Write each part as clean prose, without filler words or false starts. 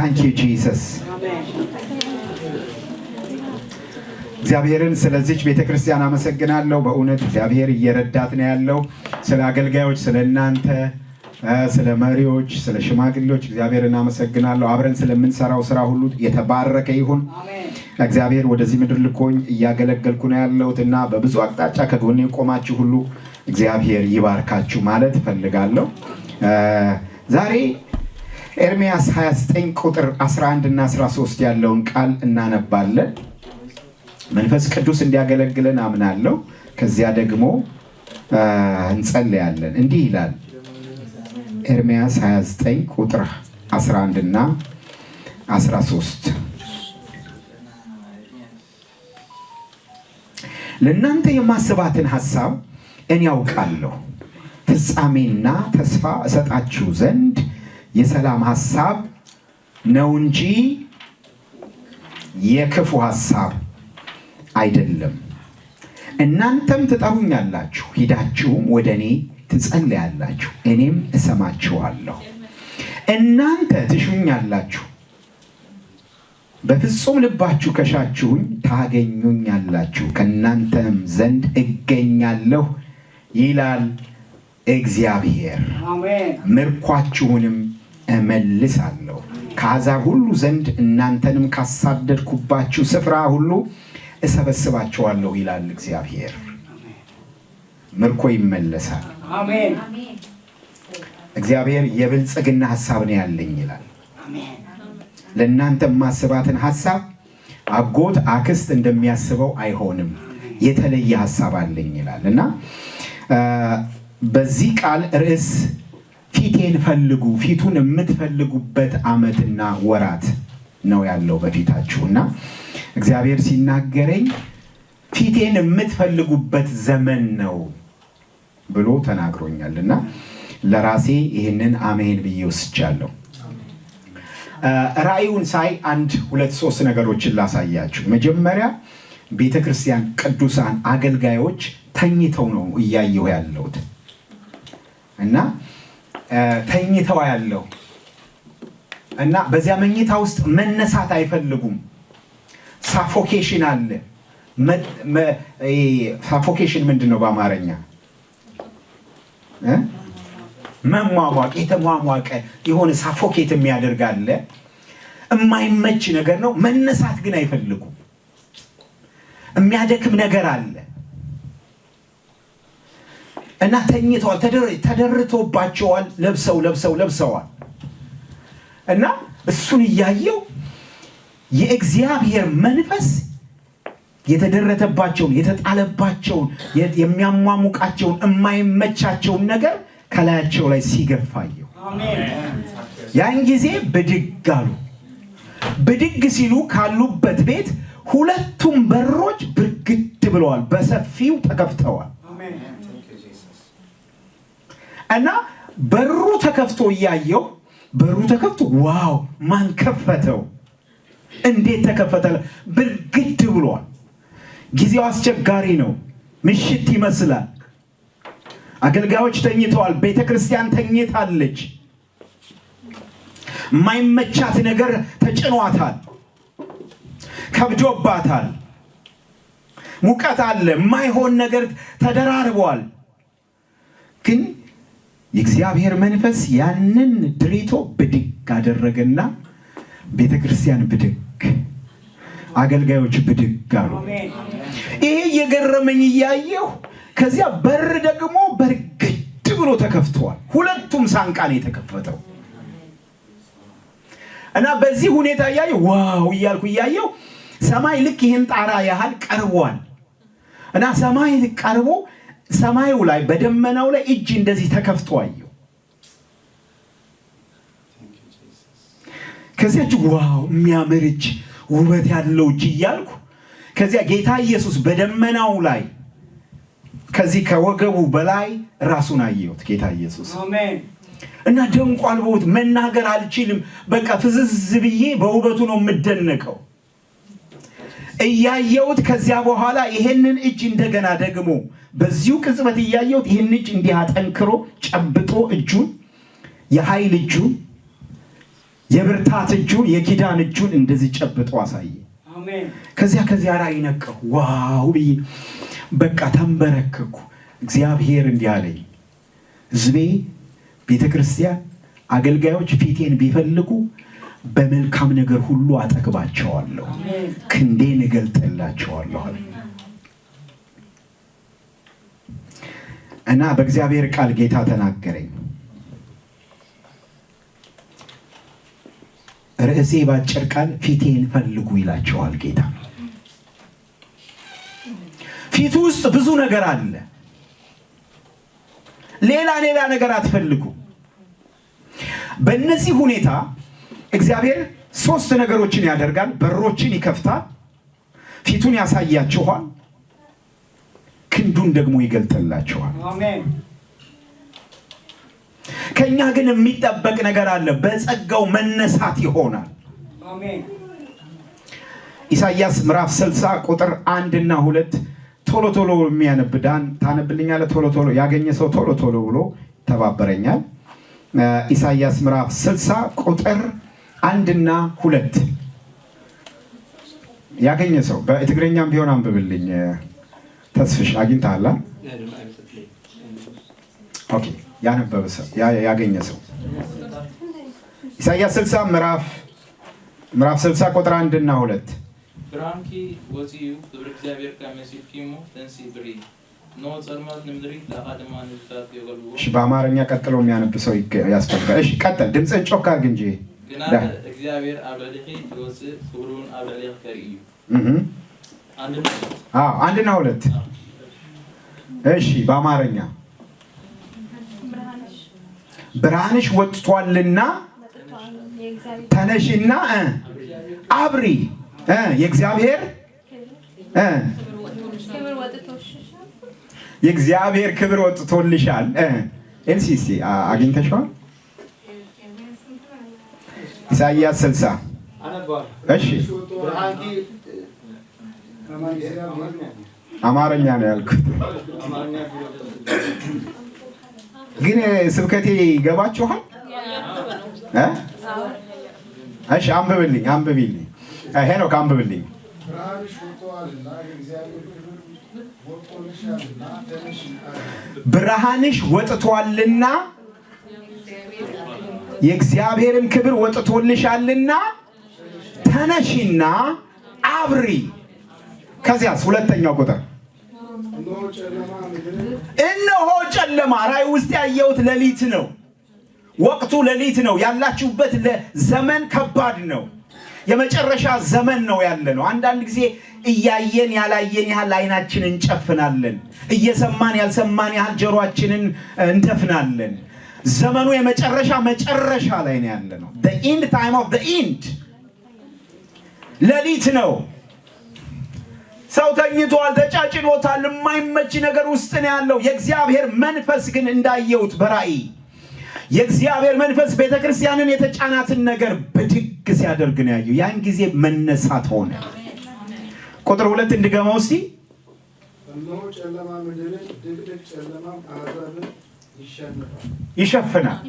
Thank you, Jesus. እግዚአብሔርን ስለዚች ቤተ ክርስቲያን አመሰግናለሁ። በእውነት እግዚአብሔር እየረዳት ነው ያለው። ስለ አገልጋዮች፣ ስለ እናንተ፣ ስለ መሪዎች፣ ስለ ሽማግሌዎች እግዚአብሔርን አመሰግናለሁ። አብረን ስለምንሰራው ስራ ሁሉ የተባረከ ይሁን። እግዚአብሔር ወደዚህ ምድር ልኮኝ እያገለገልኩ ነው ያለሁት እና በብዙ አቅጣጫ ከጎኔ የቆማችሁ ሁሉ እግዚአብሔር ይባርካችሁ ማለት እፈልጋለሁ። ዛሬ ኤርምያስ 29 ቁጥር 11 እና 13 ያለውን ቃል እናነባለን። መንፈስ ቅዱስ እንዲያገለግለን አምናለሁ። ከዚያ ደግሞ እንጸልያለን። እንዲህ ይላል ኤርምያስ 29 ቁጥር 11 እና 13፦ ለእናንተ የማስባትን ሐሳብ እኔ አውቃለሁ፣ ፍጻሜና ተስፋ እሰጣችሁ ዘንድ የሰላም ሐሳብ ነው እንጂ የክፉ ሐሳብ አይደለም። እናንተም ትጠሩኛላችሁ፣ ሂዳችሁም ወደ እኔ ትጸልያላችሁ፣ እኔም እሰማችኋለሁ። እናንተ ትሹኛላችሁ፣ በፍጹም ልባችሁ ከሻችሁኝ ታገኙኛላችሁ፣ ከእናንተም ዘንድ እገኛለሁ ይላል እግዚአብሔር። ምርኳችሁንም እመልሳለሁ፣ ከአሕዛብ ሁሉ ዘንድ እናንተንም ካሳደድኩባችሁ ስፍራ ሁሉ እሰበስባችኋለሁ ይላል እግዚአብሔር። ምርኮ ይመለሳል። እግዚአብሔር የብልጽግና ሐሳብ ነው ያለኝ ይላል። ለእናንተ የማስባትን ሐሳብ አጎት አክስት እንደሚያስበው አይሆንም፣ የተለየ ሐሳብ አለኝ ይላል። እና በዚህ ቃል ርዕስ ፊቴን ፈልጉ፣ ፊቱን የምትፈልጉበት ዓመትና ወራት ነው ያለው በፊታችሁ። እና እግዚአብሔር ሲናገረኝ ፊቴን የምትፈልጉበት ዘመን ነው ብሎ ተናግሮኛል። እና ለራሴ ይህንን አሜን ብዬ ወስጃለሁ። ራእዩን ሳይ አንድ ሁለት ሶስት ነገሮችን ላሳያችሁ። መጀመሪያ ቤተ ክርስቲያን ቅዱሳን አገልጋዮች ተኝተው ነው እያየሁ ያለሁት። እና ተኝተው ያለው እና በዚያ መኝታ ውስጥ መነሳት አይፈልጉም። Suffocation አለ። Suffocation ምንድን ነው በአማርኛ? መሟሟቅ፣ የተሟሟቀ የሆነ suffocate የሚያደርግ አለ። የማይመች ነገር ነው። መነሳት ግን አይፈልጉም። የሚያደክም ነገር አለ እና ተኝተዋል፣ ተደርቶባቸዋል፣ ለብሰው ለብሰው ለብሰዋል። እና እሱን እያየው የእግዚአብሔር መንፈስ የተደረተባቸውን፣ የተጣለባቸውን፣ የሚያሟሙቃቸውን፣ የማይመቻቸውን ነገር ከላያቸው ላይ ሲገፋየው ያን ጊዜ ብድግ አሉ። ብድግ ሲሉ ካሉበት ቤት ሁለቱም በሮች ብርግድ ብለዋል፣ በሰፊው ተከፍተዋል። እና በሩ ተከፍቶ እያየው፣ በሩ ተከፍቶ wow፣ ማን ከፈተው? እንዴት ተከፈተ? ብርግድ ብሏል። ጊዜው አስቸጋሪ ነው። ምሽት ይመስላል። አገልጋዮች ተኝተዋል። ቤተ ክርስቲያን ተኝታለች። የማይመቻት ነገር ተጭኗታል፣ ከብዶባታል። ሙቀት አለ፣ የማይሆን ነገር ተደራርቧል። ግን የእግዚአብሔር መንፈስ ያንን ድሪቶ ብድግ አደረገና ቤተ ክርስቲያን ብድግ፣ አገልጋዮች ብድግ አሉ። ይሄ እየገረመኝ እያየሁ ከዚያ በር ደግሞ በርግድ ብሎ ተከፍቷል። ሁለቱም ሳንቃ ነው የተከፈተው። እና በዚህ ሁኔታ እያየሁ wow እያልኩ እያየሁ ሰማይ ልክ ይህን ጣራ ያህል ቀርቧል። እና ሰማይ ቀርቦ ሰማዩ ላይ በደመናው ላይ እጅ እንደዚህ ተከፍቶ አየሁ። ከዚያ እጅ wow፣ የሚያምር እጅ፣ ውበት ያለው እጅ እያልኩ ከዚያ ጌታ ኢየሱስ በደመናው ላይ ከዚህ ከወገቡ በላይ ራሱን አየሁት ጌታ ኢየሱስ። እና ደንቋል። በውበት መናገር አልችልም። በቃ ፍዝዝ ብዬ በውበቱ ነው የምደነቀው እያየሁት። ከዚያ በኋላ ይሄንን እጅ እንደገና ደግሞ በዚሁ ቅጽበት እያየሁት ይሄንን እጅ እንዲህ አጠንክሮ ጨብጦ እጁን፣ የኃይል እጁን የብርታት እጁን፣ የኪዳን እጁን እንደዚህ ጨብጦ አሳየ። ከዚያ ራእይ ነቃሁ። Wow ብዬ በቃ ተንበረከኩ። እግዚአብሔር እንዲህ አለኝ፣ ሕዝቤ፣ ቤተ ክርስቲያን፣ አገልጋዮች ፊቴን ቢፈልጉ በመልካም ነገር ሁሉ አጠግባቸዋለሁ፣ ክንዴን እገልጥላቸዋለሁ አለ። እና በእግዚአብሔር ቃል ጌታ ተናገረኝ። ርዕሴ ባጭር ቃል ፊቴን ፈልጉ ይላቸዋል ጌታ። ፊቱ ውስጥ ብዙ ነገር አለ። ሌላ ሌላ ነገር አትፈልጉ። በእነዚህ ሁኔታ እግዚአብሔር ሶስት ነገሮችን ያደርጋል። በሮችን ይከፍታል፣ ፊቱን ያሳያችኋል፣ ክንዱን ደግሞ ይገልጥላችኋል። ከኛ ግን የሚጠበቅ ነገር አለ። በጸጋው መነሳት ይሆናል። ኢሳይያስ ምዕራፍ 60 ቁጥር 1 እና 2 ቶሎ ቶሎ የሚያነብ ዳን ታነብልኛለህ? ቶሎ ቶሎ ያገኘ ሰው ቶሎ ቶሎ ብሎ ተባበረኛል። ኢሳይያስ ምዕራፍ 60 ቁጥር 1 እና 2 ያገኘ ሰው በትግረኛም ቢሆን አንብብልኝ። ተስፍሽ አግኝተሃል? Okay፣ ያነበበ ሰው፣ ያገኘ ሰው ኢሳይያስ 60 ምዕራፍ 60 ቁጥር 1 እና 2። ብርሃንኪ ወፂኡ፣ ክብሪ እግዚኣብሔር ካብ መሲልኪ እሞ ተንሥኢ ብርሂ። እንሆ ጸልማት ንምድሪ፣ ላኻ ድማ ንህዝብታት የገልግዎ። እሺ፣ በአማርኛ ቀጥሎ የሚያነብ ሰው ያስፈልጋል። እሺ ቀጥል፣ ድምፅህን ጮክ አድርግ እንጂ። ግና እግዚኣብሔር ኣብ ልዕሊኺ ይወፅእ፣ ክብሩን ኣብ ልዕሊኺ ከርኢ እዩ። 1ና 2። አዎ፣ 1ና 2። እሺ፣ በአማርኛ። ብርሃንሽ ወጥቷልና ተነሽና አብሪ፣ የእግዚአብሔር ክብር ወጥቶልሻል። ኤልሲ እስኪ አግኝተሽዋል? ኢሳይያስ 60። እሺ። አማርኛ ነው ያልኩት፣ ግን ስብከቴ ይገባችኋል? እሺ አንብብልኝ፣ አንብቢልኝ። ሄኖክ አንብብልኝ። ብርሃንሽ ወጥቶአልና የእግዚአብሔር ክብር ወጥቶልሻልና ተነሺ አብሪ። ብርሃንሽ ወጥቷልና የእግዚአብሔርም ክብር ወጥቶልሻልና ተነሺና አብሪ። ከዚያስ ሁለተኛው ቁጥር። እነሆ ጨለማ ምድርን እነሆ ጨለማ፣ ራእይ ውስጥ ያየሁት ሌሊት ነው። ወቅቱ ሌሊት ነው። ያላችሁበት ዘመን ከባድ ነው። የመጨረሻ ዘመን ነው ያለ ነው። አንዳንድ ጊዜ እያየን ያላየን ያህል አይናችንን እንጨፍናለን። እየሰማን ያልሰማን ያህል ጆሮአችንን እንደፍናለን። ዘመኑ የመጨረሻ መጨረሻ ላይ ነው ያለ ነው። The end time of the end። ሌሊት ነው። ሰው ተኝቷል፣ ተጫጭኖታል። የማይመች ነገር ውስጥ ነው ያለው። የእግዚአብሔር መንፈስ ግን እንዳየሁት በራእይ የእግዚአብሔር መንፈስ ቤተ ክርስቲያንን የተጫናትን ነገር ብድግ ሲያደርግ ነው ያየው። ያን ጊዜ መነሳት ሆነ። ቁጥር 2 እንድገመው እስቲ። እነሆ ጨለማ ምድርን ድቅድቅ ጨለማም አሕዛብን ይሸንፋል። ይሸፍናል።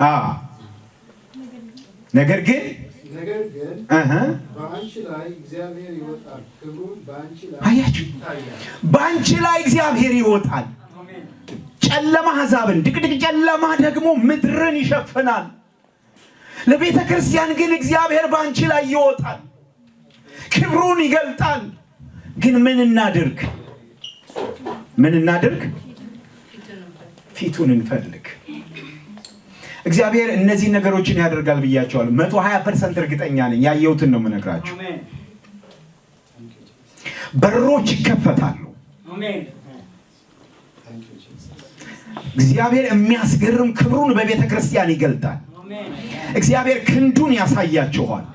አዎ። ነገር ግን ነገር ግን በአንቺ ላይ እግዚአብሔር ይወጣል፣ ክብሩም በአንቺ ላይ አያችሁ? ይታያል። በአንቺ ላይ እግዚአብሔር ይወጣል። ጨለማ አሕዛብን፣ ድቅድቅ ጨለማ ደግሞ ምድርን ይሸፍናል። ለቤተ ክርስቲያን ግን እግዚአብሔር በአንቺ ላይ ይወጣል፣ ክብሩን ይገልጣል። ግን ምን እናድርግ? ምን እናድርግ? ፊቱን እንፈልግ። እግዚአብሔር እነዚህ ነገሮችን ያደርጋል ብያቸዋለሁ። 120% እርግጠኛ ነኝ። ያየሁትን ነው የምነግራችሁ። በሮች ይከፈታሉ። እግዚአብሔር የሚያስገርም ክብሩን በቤተ ክርስቲያን ይገልጣል። እግዚአብሔር ክንዱን ያሳያችኋል።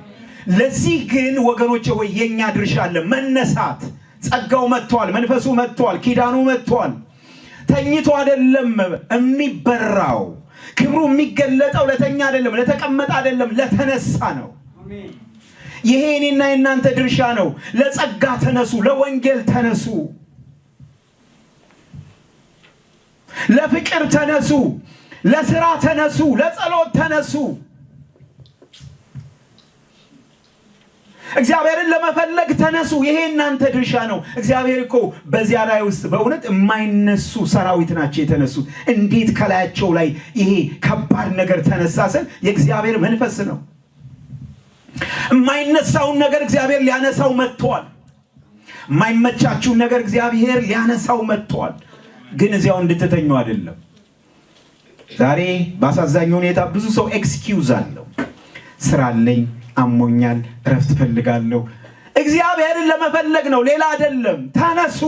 ለዚህ ግን ወገኖቼ ሆይ የኛ ድርሻ አለ፣ መነሳት። ጸጋው መጥቷል፣ መንፈሱ መጥቷል፣ ኪዳኑ መጥቷል። ተኝቶ አይደለም የሚበራው። ክብሩ የሚገለጠው ለተኛ አይደለም፣ ለተቀመጠ አይደለም፣ ለተነሳ ነው። ይሄ የኔና የእናንተ ድርሻ ነው። ለጸጋ ተነሱ፣ ለወንጌል ተነሱ፣ ለፍቅር ተነሱ፣ ለስራ ተነሱ፣ ለጸሎት ተነሱ። እግዚአብሔርን ለመፈለግ ተነሱ። ይሄ እናንተ ድርሻ ነው። እግዚአብሔር እኮ በዚያ ላይ ውስጥ በእውነት የማይነሱ ሰራዊት ናቸው የተነሱት። እንዴት ከላያቸው ላይ ይሄ ከባድ ነገር ተነሳ ስል የእግዚአብሔር መንፈስ ነው። የማይነሳውን ነገር እግዚአብሔር ሊያነሳው መጥቷል። የማይመቻችሁን ነገር እግዚአብሔር ሊያነሳው መጥቷል። ግን እዚያው እንድትተኙ አይደለም። ዛሬ በአሳዛኝ ሁኔታ ብዙ ሰው excuse አለው። ስራ አለኝ፣ አሞኛል፣ እረፍት እፈልጋለሁ። እግዚአብሔርን ለመፈለግ ነው፣ ሌላ አይደለም። ተነሱ።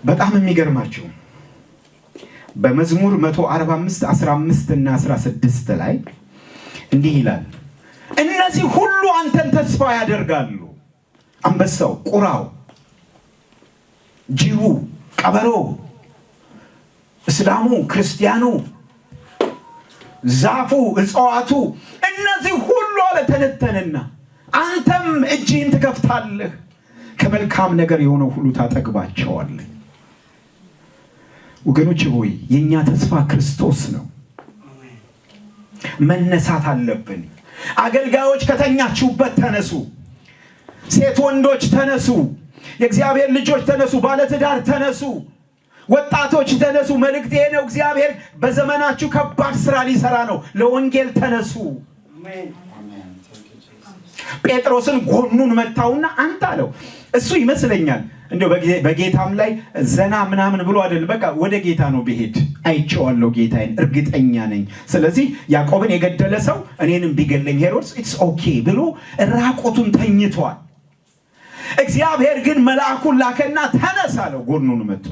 በጣም የሚገርማችሁ በመዝሙር 145 15 እና 16 ላይ እንዲህ ይላል፣ እነዚህ ሁሉ አንተን ተስፋ ያደርጋሉ። አንበሳው፣ ቁራው፣ ጅቡ፣ ቀበሮ፣ እስላሙ፣ ክርስቲያኑ፣ ዛፉ፣ እጽዋቱ፣ እነዚህ ሁሉ አለ ተነተንና አንተም እጅህን ትከፍታለህ፣ ከመልካም ነገር የሆነው ሁሉ ታጠግባቸዋለህ። ወገኖች ሆይ የኛ ተስፋ ክርስቶስ ነው። መነሳት አለብን። አገልጋዮች ከተኛችሁበት ተነሱ። ሴት ወንዶች ተነሱ። የእግዚአብሔር ልጆች ተነሱ። ባለትዳር ተነሱ። ወጣቶች ተነሱ። መልእክት ይሄ ነው። እግዚአብሔር በዘመናችሁ ከባድ ስራ ሊሰራ ነው። ለወንጌል ተነሱ። ጴጥሮስን ጎኑን መታውና አንተ አለው። እሱ ይመስለኛል እንደው በጌታም ላይ ዘና ምናምን ብሎ አይደለም። በቃ ወደ ጌታ ነው ብሄድ አይቼዋለሁ ጌታዬን እርግጠኛ ነኝ። ስለዚህ ያዕቆብን የገደለ ሰው እኔንም ቢገለኝ ሄሮድስ it's okay ብሎ ራቁቱን ተኝቷል። እግዚአብሔር ግን መልአኩን ላከና ተነስ አለው። ጎኑን መቶ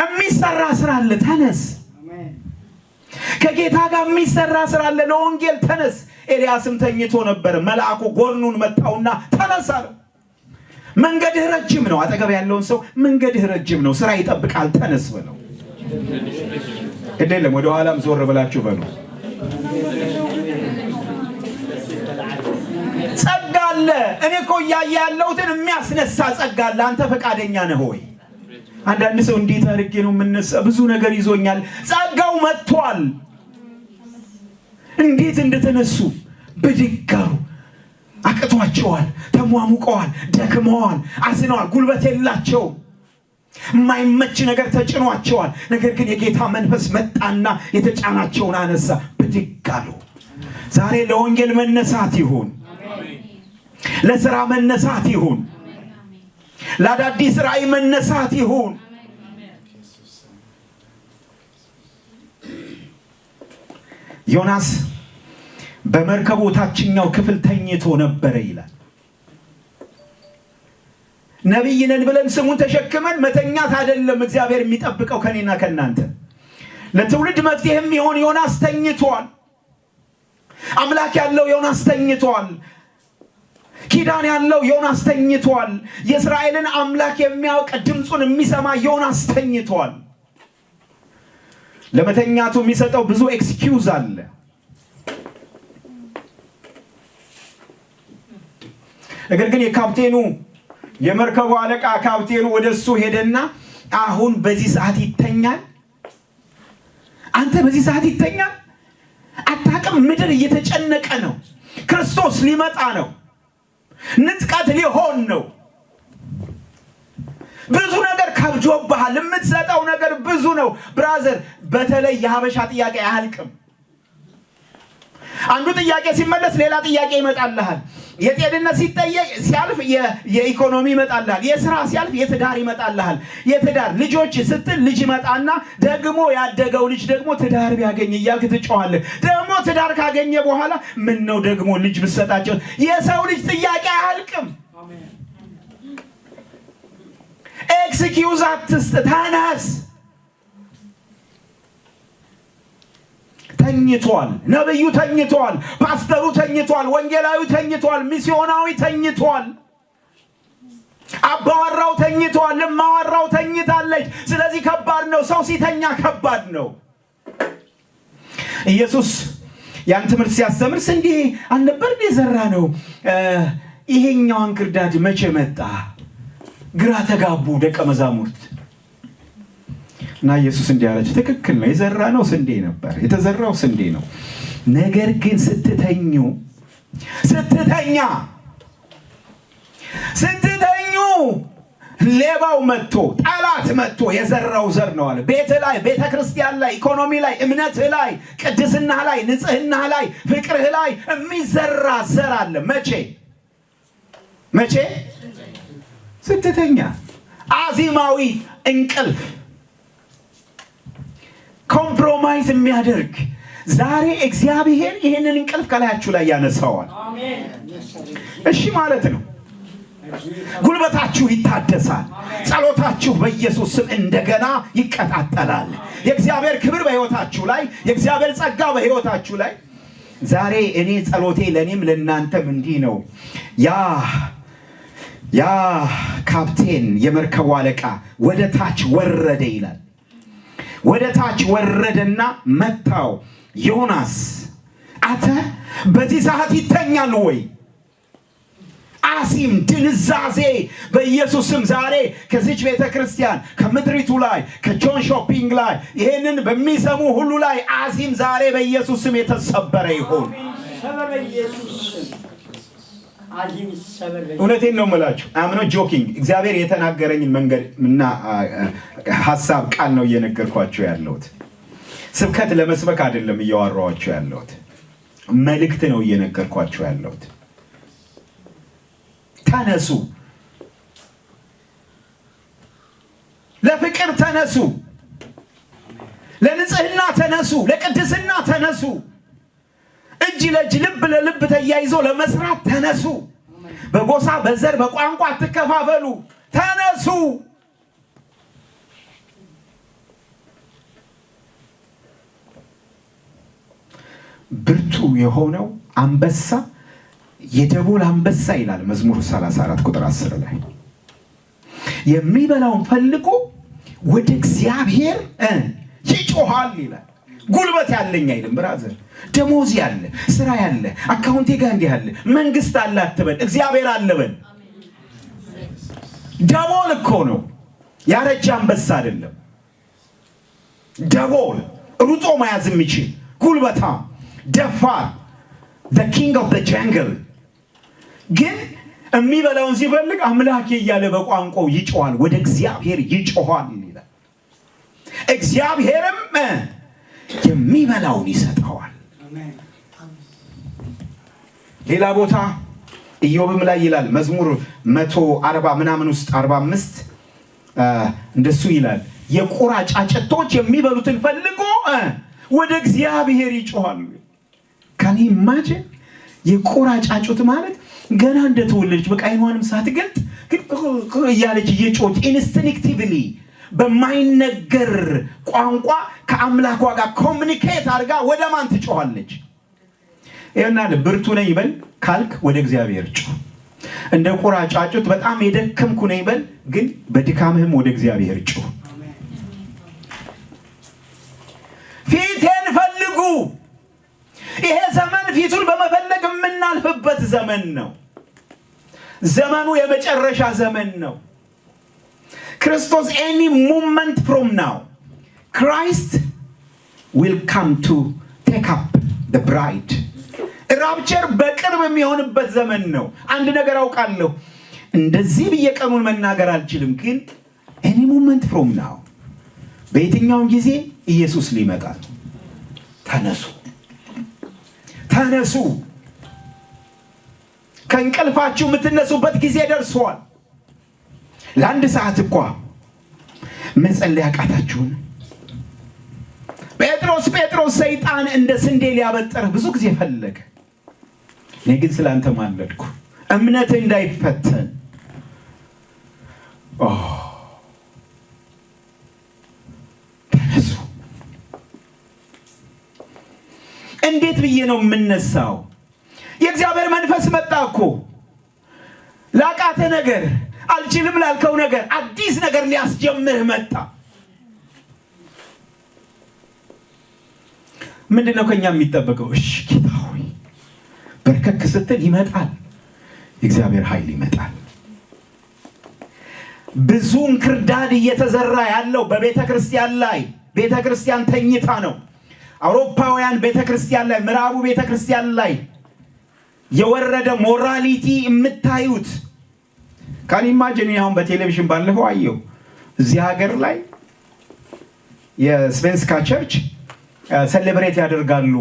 የሚሰራ ስራ አለ፣ ተነስ። ከጌታ ጋር የሚሰራ ስራ አለ፣ ለወንጌል ተነስ። ኤልያስም ተኝቶ ነበር። መልአኩ ጎኑን መታውና ተነስ አለው። መንገድህ ረጅም ነው። አጠገብ ያለውን ሰው መንገድህ ረጅም ነው፣ ስራ ይጠብቃል፣ ተነስ በለው። ግድ የለም ወደ ኋላም ዞር ብላችሁ በሉ። ጸጋ አለ። እኔ እኮ እያየ ያለሁትን የሚያስነሳ ጸጋ አለ። አንተ ፈቃደኛ ነህ ወይ? አንዳንድ ሰው እንዴት አድርጌ ነው የምነሳ? ብዙ ነገር ይዞኛል። ጸጋው መጥቷል። እንዴት እንደተነሱ ብድግ አሉ። አቅቷቸዋል፣ ተሟሙቀዋል፣ ደክመዋል፣ አዝነዋል፣ ጉልበት የላቸውም። የማይመች ነገር ተጭኗቸዋል። ነገር ግን የጌታ መንፈስ መጣና የተጫናቸውን አነሳ፣ ብድግ አሉ። ዛሬ ለወንጌል መነሳት ይሁን፣ ለስራ መነሳት ይሁን፣ ለአዳዲስ ራእይ መነሳት ይሁን። ዮናስ በመርከቡ ታችኛው ክፍል ተኝቶ ነበረ ይላል። ነቢይ ነን ብለን ስሙን ተሸክመን መተኛት አይደለም እግዚአብሔር የሚጠብቀው ከኔና ከእናንተ። ለትውልድ መፍትሄ የሚሆን ዮናስ ተኝቷል። አምላክ ያለው ዮናስ ተኝቷል። ኪዳን ያለው ዮናስ ተኝቷል። የእስራኤልን አምላክ የሚያውቅ ድምፁን የሚሰማ ዮናስ ተኝቷል። ለመተኛቱ የሚሰጠው ብዙ excuse አለ። ነገር ግን የካፕቴኑ የመርከቡ አለቃ ካፕቴኑ ወደሱ ሄደና አሁን በዚህ ሰዓት ይተኛል? አንተ በዚህ ሰዓት ይተኛል? አታውቅም? ምድር እየተጨነቀ ነው። ክርስቶስ ሊመጣ ነው። ንጥቀት ሊሆን ነው። ብዙ ነገር ከብዶብሃል። የምትሰጠው ነገር ብዙ ነው brother። በተለይ የሀበሻ ጥያቄ አያልቅም። አንዱ ጥያቄ ሲመለስ ሌላ ጥያቄ ይመጣልሃል። የጤንነት ሲጠየቅ ሲያልፍ የኢኮኖሚ ይመጣልሃል። የስራ ሲያልፍ የትዳር ይመጣልሃል። የትዳር ልጆች ስትል ልጅ ይመጣና ደግሞ ያደገው ልጅ ደግሞ ትዳር ቢያገኝ እያልክ ትጮኻለህ። ደግሞ ትዳር ካገኘ በኋላ ምን ነው ደግሞ ልጅ ብትሰጣቸው። የሰው ልጅ ጥያቄ አያልቅም። excuse አትስጥ፣ ተነስ። ተኝቷል። ነብዩ ተኝቷል። ፓስተሩ ተኝቷል። ወንጌላዊ ተኝቷል። ሚስዮናዊ ተኝቷል። አባወራው ተኝቷል። እማወራው ተኝታለች። ስለዚህ ከባድ ነው። ሰው ሲተኛ ከባድ ነው። ኢየሱስ ያን ትምህርት ሲያስተምር ስንዴ አልነበር የዘራ ነው፣ ይሄኛው እንክርዳድ መቼ መጣ? ግራ ተጋቡ ደቀ መዛሙርት። እና ኢየሱስ እንዲህ አላቸው፣ ትክክል ነው፣ የዘራነው ስንዴ ነበር፣ የተዘራው ስንዴ ነው። ነገር ግን ስትተኙ ስትተኛ ስትተኙ ሌባው መጥቶ ጠላት መጥቶ የዘራው ዘር ነው አለ። ቤት ላይ፣ ቤተ ክርስቲያን ላይ፣ ኢኮኖሚ ላይ፣ እምነትህ ላይ፣ ቅድስና ላይ፣ ንጽህና ላይ፣ ፍቅርህ ላይ የሚዘራ ዘር አለ። መቼ መቼ? ስትተኛ። አዚማዊ እንቅልፍ፣ compromise የሚያደርግ። ዛሬ እግዚአብሔር ይህንን እንቅልፍ ከላያችሁ ላይ ያነሳዋል። እሺ ማለት ነው። ጉልበታችሁ ይታደሳል። ጸሎታችሁ በኢየሱስ ስም እንደገና ይቀጣጠላል። የእግዚአብሔር ክብር በሕይወታችሁ ላይ፣ የእግዚአብሔር ጸጋ በሕይወታችሁ ላይ። ዛሬ እኔ ጸሎቴ ለእኔም ለእናንተም እንዲህ ነው። ያ ካፕቴን፣ የመርከቡ አለቃ ወደ ታች ወረደ ይላል። ወደ ታች ወረደና መታው። "ዮናስ፣ አንተ በዚህ ሰዓት ይተኛል ወይ?" አዚም፣ ድንዛዜ በኢየሱስ ስም ዛሬ ከዚች ቤተ ክርስቲያን፣ ከምድሪቱ ላይ፣ ከጆን ሾፒንግ ላይ፣ ይሄንን በሚሰሙ ሁሉ ላይ አዚም ዛሬ በኢየሱስ ስም የተሰበረ ይሁን። ሰበር በኢየሱስ ስም። አዚም ይሰበር በኢየሱስ። እውነቴን ነው የምላችሁ። I'm not joking። እግዚአብሔር የተናገረኝን መንገድ እና ሀሳብ ቃል ነው እየነገርኳችሁ ያለሁት። ስብከት ለመስበክ አይደለም እያወራኋችሁ ያለሁት፣ መልእክት ነው እየነገርኳችሁ ያለሁት። ተነሱ፣ ለፍቅር ተነሱ፣ ለንጽህና ተነሱ፣ ለቅድስና ተነሱ። እጅ ለእጅ፣ ልብ ለልብ ተያይዞ ለመስራት ተነሱ። በጎሳ፣ በዘር፣ በቋንቋ አትከፋፈሉ። ተነሱ። ብርቱ የሆነው አንበሳ፣ የደቦል አንበሳ ይላል መዝሙር 34 ቁጥር 10 ላይ፣ የሚበላውን ፈልጎ ወደ እግዚአብሔር ይጮሃል ይላል። ጉልበት ያለኝ አይልም። Brother፣ ደሞዝ ያለ፣ ስራ ያለ፣ አካውንቴ ጋር እንዲህ አለ፣ መንግስት አለ አትበል፣ እግዚአብሔር አለ በል። ደቦል እኮ ነው፣ ያረጀ አንበሳ አይደለም። ደቦል፣ ሩጦ መያዝ የሚችል፣ ጉልበታም፣ ደፋር፣ the king of the jungle፣ ግን የሚበላውን ሲፈልግ አምላኬ እያለ በቋንቋው ይጮሃል፣ ወደ እግዚአብሔር ይጮሃል ይላል። እግዚአብሔርም የሚበላውን ይሰጠዋል። ሌላ ቦታ ኢዮብም ላይ ይላል፣ መዝሙር 140 ምናምን ውስጥ፣ 45 እንደሱ ይላል። የቁራ ጫጭቶች የሚበሉትን ፈልጎ ወደ እግዚአብሔር ይጮሃሉ። Can you imagine? የቁራ ጫጩት ማለት ገና እንደተወለደች በቃ አይኗንም ሳትገልጥ ግን እያለች እየጮች instinctively በማይነገር ቋንቋ ከአምላኳ ጋር communicate አድርጋ ወደ ማን ትጮኋለች? ይኸውና፣ ብርቱ ነኝ በል ካልክ ወደ እግዚአብሔር ጩህ። እንደ ቁራ ጫጩት በጣም የደከምኩ ነኝ በል፣ ግን በድካምህም ወደ እግዚአብሔር ጩህ። ፊቴን ፈልጉ። ይሄ ዘመን ፊቱን በመፈለግ የምናልፍበት ዘመን ነው። ዘመኑ የመጨረሻ ዘመን ነው። ክርስቶስ any moment from now Christ will come to take up the bride። Rapture በቅርብ የሚሆንበት ዘመን ነው። አንድ ነገር አውቃለሁ። እንደዚህ ብዬ ቀኑን መናገር አልችልም፣ ግን any moment from now፣ በየትኛውም ጊዜ ኢየሱስ ሊመጣ ነው። ተነሱ፣ ተነሱ። ከእንቅልፋችሁ የምትነሱበት ጊዜ ደርሷል። ለአንድ ሰዓት እኳ መጸለይ አቃታችሁን? ጴጥሮስ፣ ጴጥሮስ፣ ሰይጣን እንደ ስንዴ ሊያበጥርህ ብዙ ጊዜ ፈለገ። እኔ ግን ስለ አንተ ማለድኩ፣ እምነትህ እንዳይፈተን። ተነሱ። እንዴት ብዬ ነው የምነሳው? የእግዚአብሔር መንፈስ መጣ እኮ። ላቃተ ነገር፣ አልችልም ላልከው ነገር አዲስ ነገር ሊያስጀምርህ መጣ። ምንድን ነው ከኛ የሚጠበቀው? እሺ ጌታ ሆይ፣ በርከክ ስትል ይመጣል። የእግዚአብሔር ኃይል ይመጣል። ብዙ እንክርዳድ እየተዘራ ያለው በቤተ ክርስቲያን ላይ፣ ቤተ ክርስቲያን ተኝታ ነው። አውሮፓውያን ቤተ ክርስቲያን ላይ፣ ምዕራቡ ቤተ ክርስቲያን ላይ የወረደ morality የምታዩት፣ can imagine፣ አሁን በቴሌቪዥን ባለፈው አየሁ። እዚህ ሀገር ላይ የ Svenska church celebrate ያደርጋሉ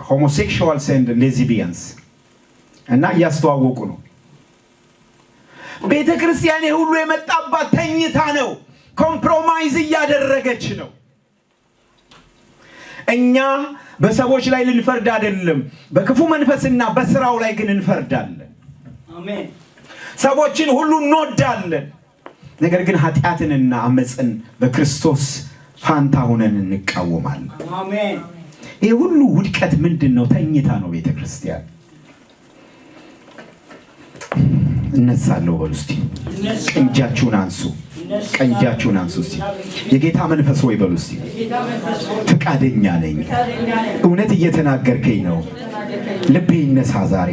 homosexuals and lesbians እና እያስተዋወቁ ነው። ቤተ ክርስቲያን ሁሉ የመጣባት ተኝታ ነው። Compromise እያደረገች ነው። እኛ በሰዎች ላይ ልንፈርድ አይደለም፣ በክፉ መንፈስና በስራው ላይ ግን እንፈርዳለን። አሜን። ሰዎችን ሁሉ እንወዳለን፣ ነገር ግን ኃጢአትንና አመፅን በክርስቶስ ፋንታ ሆነን እንቃወማለን። አሜን። ይህ ሁሉ ውድቀት ምንድን ነው? ተኝታ ነው ቤተ ክርስቲያን። እነሳለሁ በሉ እስቲ። ቀኝ እጃችሁን አንሱ። ቀኝ እጃችሁን አንሱ እስቲ። የጌታ መንፈስ ወይ በሉ እስቲ። ፈቃደኛ ነኝ። እውነት እየተናገርከኝ ነው። ልቤ ይነሳ ዛሬ።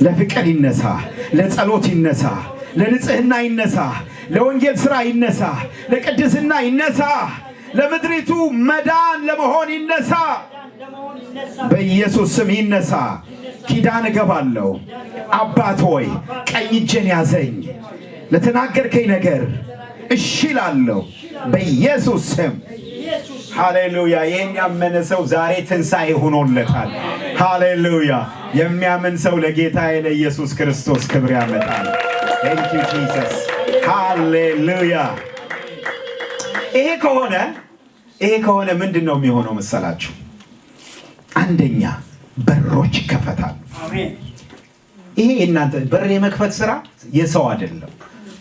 ለፍቅር ይነሳ፣ ለጸሎት ይነሳ፣ ለንጽህና ይነሳ፣ ለወንጌል ስራ ይነሳ፣ ለቅድስና ይነሳ፣ ለምድሪቱ መዳን ለመሆን ይነሳ። በኢየሱስ ስም ይነሳ። ኪዳን እገባለሁ። አባት ሆይ፣ ቀኝ እጄን ያዘኝ። ለተናገርከኝ ነገር እሺ እላለሁ። በኢየሱስ ስም፣ ሃሌሉያ። ይህን ያመነ ሰው ዛሬ ትንሣኤ ሆኖለታል። ሃሌሉያ። የሚያምን ሰው ለጌታዬ ለኢየሱስ ክርስቶስ ክብር ያመጣል። Thank you, Jesus። ሃሌሉያ። ይሄ ከሆነ ምንድን ነው የሚሆነው መሰላችሁ? አንደኛ በሮች ይከፈታሉ። አሜን። ይሄ የእናንተ በር የመክፈት ስራ የሰው አይደለም።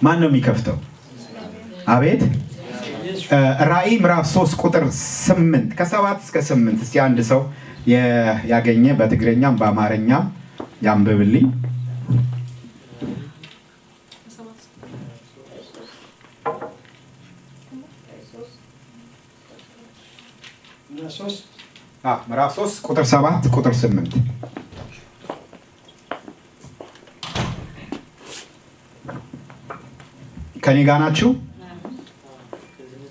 ማን ነው የሚከፍተው? አቤት፣ ራእይ ምዕራፍ 3 ቁጥር 8፣ ከ7 እስከ 8። እስቲ አንድ ሰው ያገኘ በትግረኛም በአማርኛም ያንብብልኝ። 3። ምዕራፍ 3 ቁጥር 7፣ ቁጥር 8። ከኔ ጋር ናችሁ?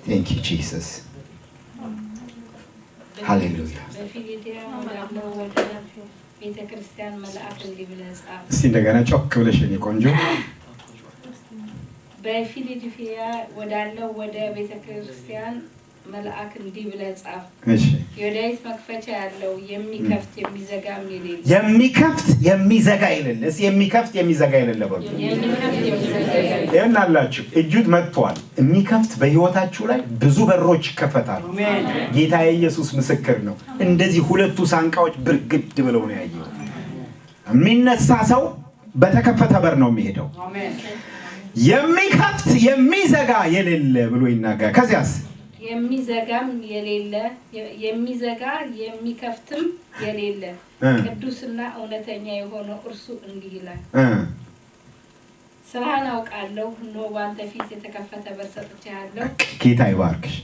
Thank you, Jesus። ሃሌሉያ። በፊልድልፊያ ወዳለው ወደ ቤተ ክርስቲያን መልአክ እንዲህ ብለህ ጻፍ። እስቲ እንደገና ጮክ ብለሽ የኔ ቆንጆ። በፊልድልፊያ ወዳለው ወደ ቤተ ክርስቲያን መልአክ እንዲህ ብለህ ጻፍ። እሺ። የዳዊት መክፈቻ ያለው፣ የሚከፍት የሚዘጋም የሌለ። የሚከፍት የሚዘጋ የሌለ። እስኪ የሚከፍት የሚዘጋ የሌለ በሉ። የሚከፍት የሚዘጋ የሌለ። ይህን አላችሁ፣ እጁት መጥቷል። የሚከፍት፣ በህይወታችሁ ላይ ብዙ በሮች ይከፈታሉ። አሜን። ጌታ ኢየሱስ ምስክር ነው። እንደዚህ ሁለቱ ሳንቃዎች ብርግድ ብለው ነው ያየሁት። የሚነሳ ሰው በተከፈተ በር ነው የሚሄደው። አሜን። የሚከፍት የሚዘጋ የሌለ ብሎ ይናገራል። ከዚያስ? የሚዘጋም የሌለ፣ የሚዘጋ የሚከፍትም የሌለ፣ ቅዱስና እውነተኛ የሆነው እርሱ እንዲህ ይላል። ስራህን አውቃለሁ። እነሆ በአንተ ፊት የተከፈተ በር ሰጥቼሃለሁ። ጌታ ይባርክሽ።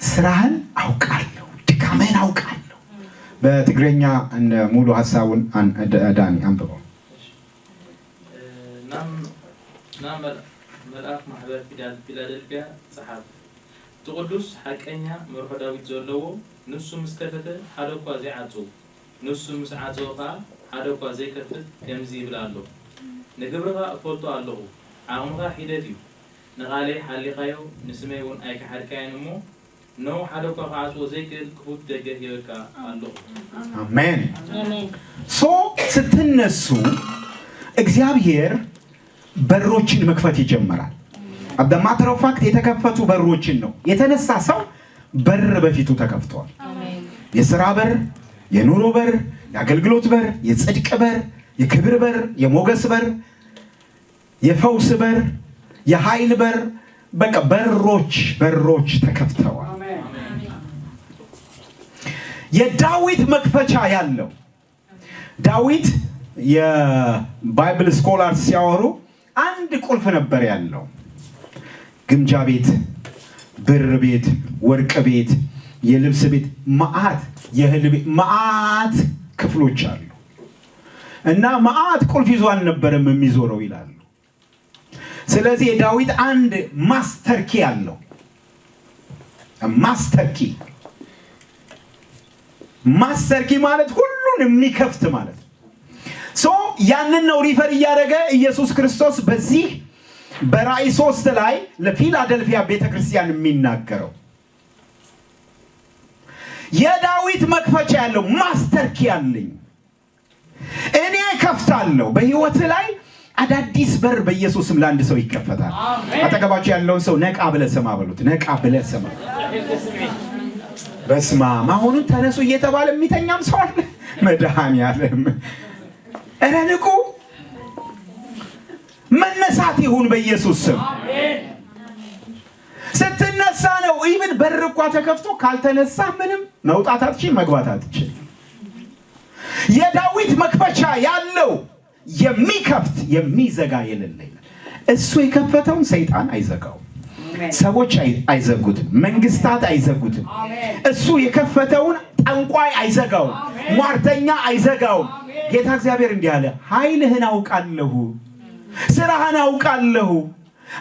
ስራህን አውቃለሁ፣ ድካምህን አውቃለሁ። በትግረኛ እንደ ሙሉ ሀሳቡን ዳኒ አንብበው። ናብ መልኣክ ማሕበር ፊላደልፊያ ፀሓፍ። እቲ ቅዱስ ሓቀኛ መርሖ ዳዊት ዘለዎ፣ ንሱ ምስ ከፈተ ሓደ እኳ ዘይዓፁ፣ ንሱ ምስ ዓፀወ ከዓ ሓደ እኳ ዘይከፍት ከምዚ ይብል ኣሎ። ንግብርኻ እፈልጦ ኣለኹ፣ ዓቕምኻ ሒደት እዩ። ንቓለይ ሓሊኻዮ፣ ንስመይ እውን ኣይከሓድካዮን እሞ፣ እነሆ ሓደ እኳ ክዓፅዎ ዘይክእል ክፉት ደገ ሂበካ ኣለኹ። አሜን። አሜን። So ስትነሱ እግዚአብሔር በሮችን መክፈት ይጀምራል። Matter of fact የተከፈቱ በሮችን ነው። የተነሳ ሰው በር በፊቱ ተከፍቷል። አሜን። የስራ በር፣ የኑሮ በር፣ የአገልግሎት በር፣ የጽድቅ በር፣ የክብር በር፣ የሞገስ በር፣ የፈውስ በር፣ የኃይል በር፣ በቃ በሮች በሮች ተከፍተዋል። አሜን። የዳዊት መክፈቻ ያለው፣ ዳዊት የ Bible scholar ሲያወሩ አንድ ቁልፍ ነበር ያለው። ግምጃ ቤት፣ ብር ቤት፣ ወርቅ ቤት፣ የልብስ ቤት፣ መዓት የእህል ቤት፣ መዓት ክፍሎች አሉ እና መዓት ቁልፍ ይዞ አልነበረም የሚዞረው ይላሉ። ስለዚህ የዳዊት አንድ master key አለው። Master key፣ master key ማለት ሁሉን የሚከፍት ማለት። So ያንን ነው refer እያደረገ ኢየሱስ ክርስቶስ በዚህ በራእይ 3 ላይ ለፊላደልፊያ ቤተክርስቲያን የሚናገረው። የዳዊት መክፈቻ ያለው master key አለኝ፣ እኔ ከፍታለሁ። በህይወት ላይ አዳዲስ በር በኢየሱስም ለአንድ ሰው ይከፈታል። አጠገባችሁ ያለውን ሰው ነቃ ብለህ ስማ በሉት። ነቃ ብለህ ስማ። በስመ አብ፣ አሁኑን ተነሱ እየተባለ የሚተኛም ሰው አለ። መድኃኒዓለም፣ ኧረ ንቁ! መነሳት ይሁን በኢየሱስ ስም። ስትነሳ ነው። Even በር እኳ ተከፍቶ ካልተነሳ ምንም መውጣት አትችል፣ መግባት አትችል። የዳዊት መክፈቻ ያለው የሚከፍት የሚዘጋ የሌለ ይላል። እሱ የከፈተውን ሰይጣን አይዘጋውም። ሰዎች አይዘጉትም። መንግስታት አይዘጉትም። እሱ የከፈተውን ጠንቋይ አይዘጋውም። ሟርተኛ አይዘጋውም። ጌታ እግዚአብሔር እንዲህ አለ፣ ኃይልህን አውቃለሁ፣ ስራህን አውቃለሁ፣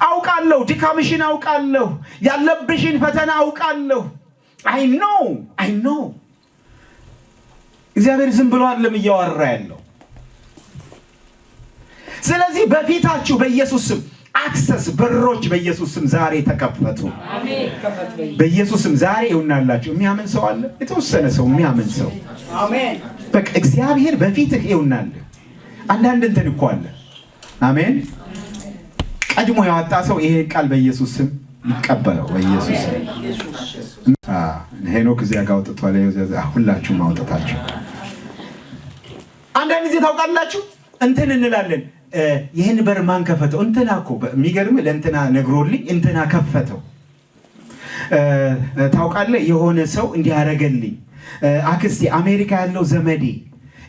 አውቃለሁ፣ ድካምሽን አውቃለሁ፣ ያለብሽን ፈተና አውቃለሁ። I know, I know። እግዚአብሔር ዝም ብሎ አይደለም እያወራ ያለው። ስለዚህ በፊታችሁ በኢየሱስ ስም access በሮች በኢየሱስ ስም ዛሬ ተከፈቱ። በኢየሱስ ስም ዛሬ ይሁንላችሁ። የሚያምን ሰው አለ? የተወሰነ ሰው፣ የሚያምን ሰው። በቃ እግዚአብሔር በፊትህ ይሁንልህ። አንዳንድ እንትን እኮ አለ። አሜን። ቀድሞ ያወጣ ሰው ይሄ ቃል በኢየሱስ ስም ይቀበለው። በኢየሱስ ስም። ሄኖክ እዚያ ጋር አውጥቷል። ሁላችሁም አውጥታችሁ። አንዳንድ ጊዜ ታውቃላችሁ እንትን እንላለን። ይህን በር ማን ከፈተው? እንትና እኮ የሚገርም ለእንትና ነግሮልኝ እንትና ከፈተው። ታውቃለህ፣ የሆነ ሰው እንዲህ አደረገልኝ። አክስቴ፣ አሜሪካ ያለው ዘመዴ፣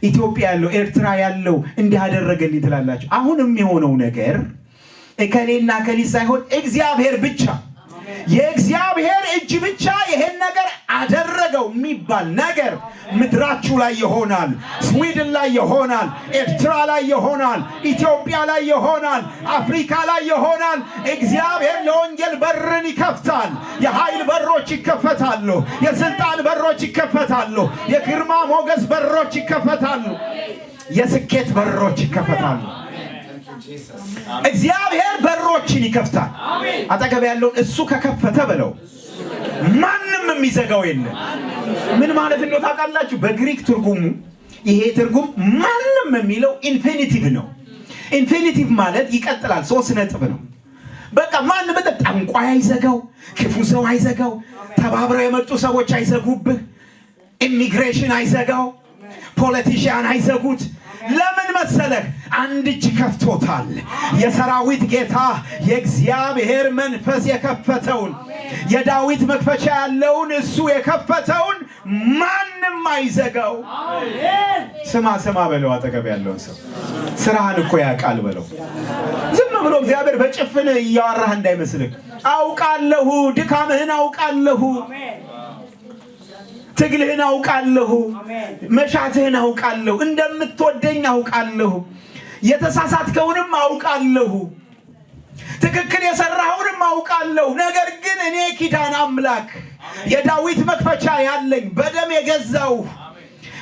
ኢትዮጵያ ያለው፣ ኤርትራ ያለው እንዲህ አደረገልኝ ትላላችሁ። አሁን የሚሆነው ነገር እከሌና እከሊ ሳይሆን እግዚአብሔር ብቻ፣ የእግዚአብሔር እጅ ብቻ ይሄን ነገር አደረገው የሚባል ነገር ምድራችሁ ላይ ይሆናል፣ ስዊድን ላይ ይሆናል፣ ኤርትራ ላይ ይሆናል፣ ኢትዮጵያ ላይ ይሆናል፣ አፍሪካ ላይ ይሆናል። እግዚአብሔር ለወንጌል በርን ይከፍታል። የኃይል በሮች ይከፈታሉ። የስልጣን በሮች ይከፈታሉ። የግርማ ሞገስ በሮች ይከፈታሉ። የስኬት በሮች ይከፈታሉ። እግዚአብሔር በሮችን ይከፍታል። አጠገብ ያለውን እሱ ከከፈተ በለው፣ ማንም የሚዘጋው የለም። ምን ማለት እንደው ታውቃላችሁ? በግሪክ ትርጉሙ ይሄ ትርጉም ማንም የሚለው infinitive ነው። Infinitive ማለት ይቀጥላል፣ ሶስት ነጥብ ነው። በቃ ማንም፣ ጠንቋይ አይዘጋው፣ ክፉ ሰው አይዘጋው፣ ተባብረው የመጡ ሰዎች አይዘጉብህ፣ ኢሚግሬሽን አይዘጋው፣ politician አይዘጉት። ለምን መሰለህ? አንድ እጅ ከፍቶታል። የሰራዊት ጌታ የእግዚአብሔር መንፈስ የከፈተውን፣ የዳዊት መክፈቻ ያለውን፣ እሱ የከፈተውን ማንም አይዘጋው። ስማ ስማ በለው አጠገብ ያለውን ሰው፣ ስራህን እኮ ያውቃል በለው። ዝም ብሎ እግዚአብሔር በጭፍን እያወራህ እንዳይመስልህ። አውቃለሁ፣ ድካምህን አውቃለሁ፣ ትግልህን አውቃለሁ፣ መሻትህን አውቃለሁ፣ እንደምትወደኝ አውቃለሁ፣ የተሳሳትከውንም አውቃለሁ፣ ትክክል የሰራኸውንም አውቃለሁ። ነገር ግን እኔ ኪዳን አምላክ፣ የዳዊት መክፈቻ ያለኝ፣ በደም የገዛው፣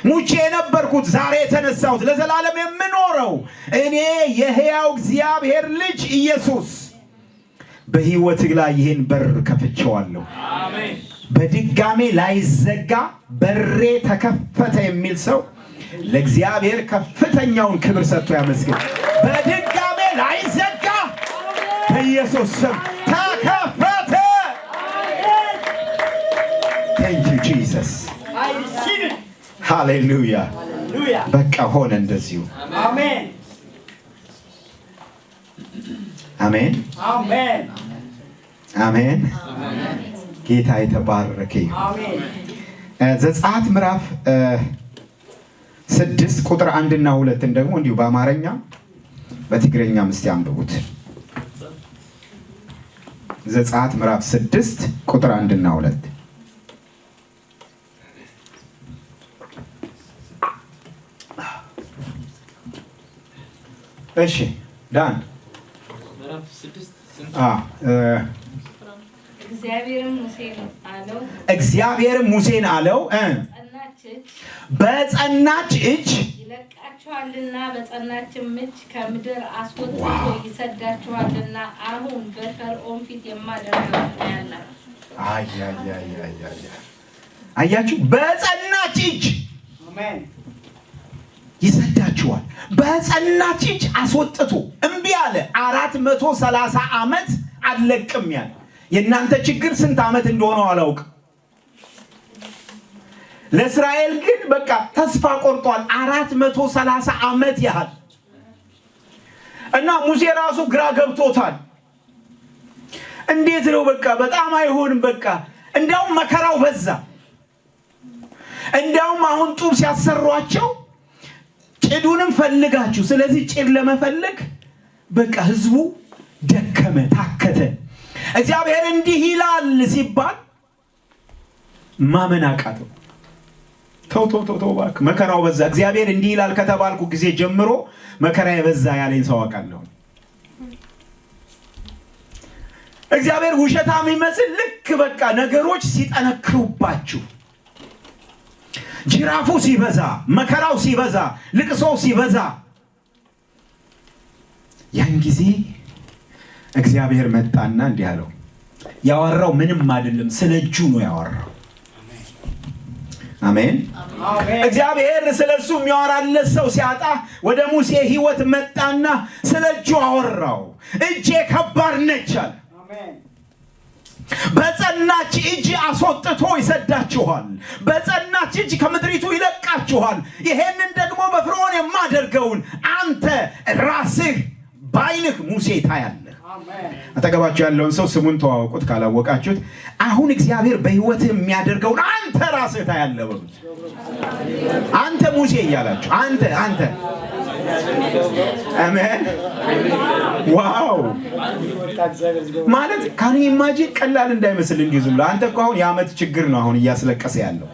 ሙቼ የነበርኩት ዛሬ የተነሳሁት ለዘላለም የምኖረው እኔ የሕያው እግዚአብሔር ልጅ ኢየሱስ በሕይወትህ ላይ ይህን በር ከፍቼዋለሁ። በድጋሜ ላይዘጋ በሬ ተከፈተ የሚል ሰው ለእግዚአብሔር ከፍተኛውን ክብር ሰጥቶ ያመስግን። በድጋሜ ላይዘጋ በኢየሱስ ስም ተከፈተ። Thank you, Jesus። ሃሌሉያ። በቃ ሆነ እንደዚሁ። አሜን፣ አሜን። ጌታ የተባረከ ይሁን። ዘጸአት ምዕራፍ 6 ቁጥር 1ና 2ን ደግሞ እንዲሁ በአማርኛ በትግረኛም እስቲ አንብቡት። ዘጸአት ምዕራፍ 6 ቁጥር 1ና 2። እሺ ዳን። ምዕራፍ እግዚአብሔርም ሙሴን አለው በጸናች እጅ ይለቃችኋልና በጸናችም እጅ ከምድር አስወጥቶ ይሰዳችኋልና አሁን በፈርዖን ፊት የማደርገውን ታያላችሁ። አያችሁ፣ በጸናች እጅ ይሰዳችኋል። በጸናች እጅ አስወጥቶ እምቢ አለ። 430 ዓመት አልለቅም ያለ። የእናንተ ችግር ስንት ዓመት እንደሆነው አላውቅም። ለእስራኤል ግን በቃ ተስፋ ቆርጧል። 430 ዓመት ያህል እና ሙሴ ራሱ ግራ ገብቶታል። እንዴት ነው በቃ በጣም አይሆንም። በቃ እንዲያውም መከራው በዛ። እንዲያውም አሁን ጡብ ሲያሰሯቸው ጭዱንም ፈልጋችሁ፣ ስለዚህ ጭድ ለመፈለግ በቃ ህዝቡ ደከመ፣ ታከተ። እግዚአብሔር እንዲህ ይላል ሲባል ማመን አቃተው። ተው ተው ተው ተው እባክህ መከራው በዛ። እግዚአብሔር እንዲህ ይላል ከተባልኩ ጊዜ ጀምሮ መከራ የበዛ ያለኝ ሰው አውቃለሁ። እግዚአብሔር ውሸታም ይመስል ልክ በቃ ነገሮች ሲጠነክሩባችሁ፣ ጅራፉ ሲበዛ፣ መከራው ሲበዛ፣ ልቅሶው ሲበዛ፣ ያን ጊዜ እግዚአብሔር መጣና እንዲህ አለው። ያወራው ምንም አይደለም፣ ስለ እጁ ነው ያወራው። አሜን። እግዚአብሔር ስለ እሱ የሚያወራለት ሰው ሲያጣ ወደ ሙሴ ሕይወት መጣና ስለ እጁ አወራው። እጄ ከባድ ነች አለ። በጸናች እጅ አስወጥቶ ይሰዳችኋል፣ በጸናች እጅ ከምድሪቱ ይለቃችኋል። ይሄንን ደግሞ በፍርዖን የማደርገውን አንተ ራስህ በዓይንህ ሙሴ ታያለህ። አጠገባችሁ ያለውን ሰው ስሙን ተዋወቁት ካላወቃችሁት። አሁን እግዚአብሔር በሕይወትህ የሚያደርገውን አንተ ራስህ ታያለህ በሉት። አንተ ሙሴ እያላችሁ አንተ አንተ። አሜን። Wow ማለት can imagine ቀላል እንዳይመስል እንዲሁ ዝም ብሎ አንተ እኮ አሁን የዓመት ችግር ነው አሁን እያስለቀሰ ያለው፣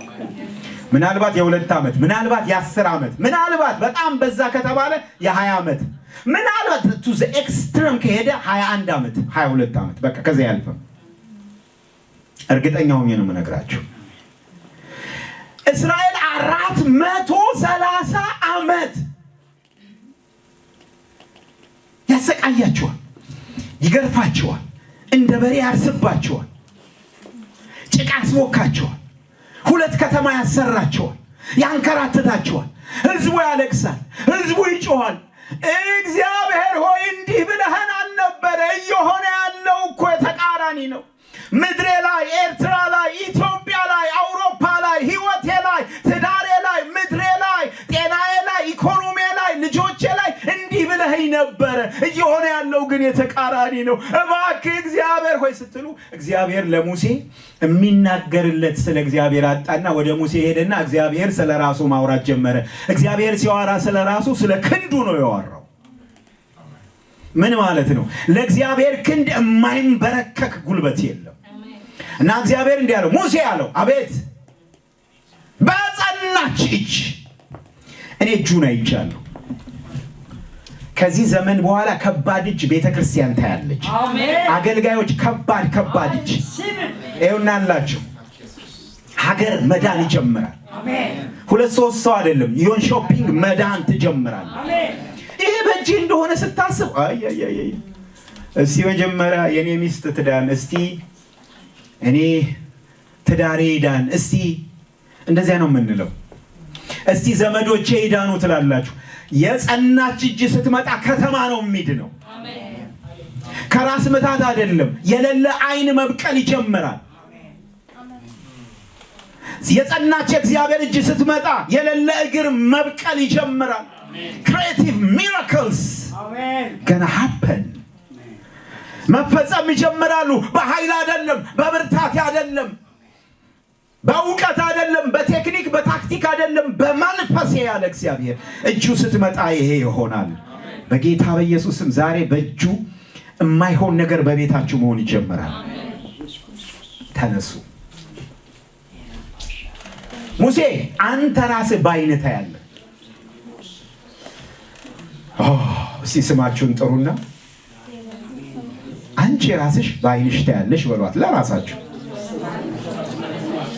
ምናልባት የ2 ዓመት፣ ምናልባት የ10 ዓመት፣ ምናልባት በጣም በዛ ከተባለ የ20 ዓመት፣ ምናልባት to the extreme ከሄደ 21 ዓመት 22 ዓመት፣ በቃ ከዚያ ያልፈም። እርግጠኛ ሆኜ ነው የምነግራችሁ። እስራኤል 430 ዓመት ያሰቃያቸዋል፣ ይገርፋቸዋል፣ እንደ በሬ ያርስባቸዋል፣ ጭቃ ያስቦካቸዋል፣ 2 ከተማ ያሰራቸዋል፣ ያንከራትታቸዋል። ህዝቡ ያለቅሳል፣ ህዝቡ ይጮሃል። እግዚአብሔር ሆይ እንዲህ ብለህን አልነበረ? እየሆነ ያለው እኮ የተቃራኒ ነው። ምድሬ ላይ፣ ኤርትራ ላይ፣ ኢትዮጵያ ላይ፣ አውሮፓ ላይ፣ ህይወቴ ላይ፣ ትዳሬ ላይ፣ ምድሬ ላይ፣ ጤናዬ ላይ፣ ኢኮኖሚ ላይ፣ ልጆቼ ላይ እንዲህ ብለኸኝ ነበረ፣ እየሆነ ያለው ግን የተቃራኒ ነው። እባክህ እግዚአብሔር ሆይ ስትሉ እግዚአብሔር ለሙሴ የሚናገርለት ስለ እግዚአብሔር አጣና ወደ ሙሴ ሄደና እግዚአብሔር ስለ ራሱ ማውራት ጀመረ። እግዚአብሔር ሲያወራ ስለ ራሱ ስለ ክንዱ ነው ያወራው። ምን ማለት ነው? ለእግዚአብሔር ክንድ የማይንበረከክ ጉልበት የለም። እና እግዚአብሔር እንዲህ አለው፣ ሙሴ አለው፣ አቤት፣ በጸናች እጅ። እኔ እጁን አይቻለሁ። ከዚህ ዘመን በኋላ ከባድ እጅ ቤተክርስቲያን ታያለች። አገልጋዮች ከባድ ከባድ እጅ ይኸውና አላቸው። ሀገር መዳን ይጀምራል። 2 3 ሰው አይደለም፣ ዮን ሾፒንግ መዳን ትጀምራለህ። ይሄ በእጅ እንደሆነ ስታስብ አይ አይ አይ እስቲ መጀመሪያ የኔ ሚስት ትዳን፣ እስቲ እኔ ትዳሬ ይዳን፣ እስቲ እንደዚያ ነው የምንለው። እስቲ ዘመዶቼ ይዳኑ ትላላችሁ። የጸናች እጅ ስትመጣ ከተማ ነው የሚድነው። ከራስ ምታት አይደለም፣ የሌለ አይን መብቀል ይጀምራል። የጸናች የእግዚአብሔር እጅ ስትመጣ የሌለ እግር መብቀል ይጀምራል። Creative miracles gonna happen መፈጸም ይጀምራሉ። በኃይል አይደለም፣ በብርታት አይደለም፣ በእውቀት አይደለም፣ በቴክኒክ በታክቲክ አይደለም፣ በመንፈስ ያለ እግዚአብሔር እጁ ስትመጣ ይሄ ይሆናል። በጌታ በኢየሱስም ዛሬ በእጁ የማይሆን ነገር በቤታችሁ መሆን ይጀምራል። ተነሱ። ሙሴ አንተ ራስህ በዓይንህ ታያለህ። እስቲ ስማችሁን ጥሩና አንቺ ራስሽ በአይንሽ ታያለሽ በሏት። ለራሳችሁ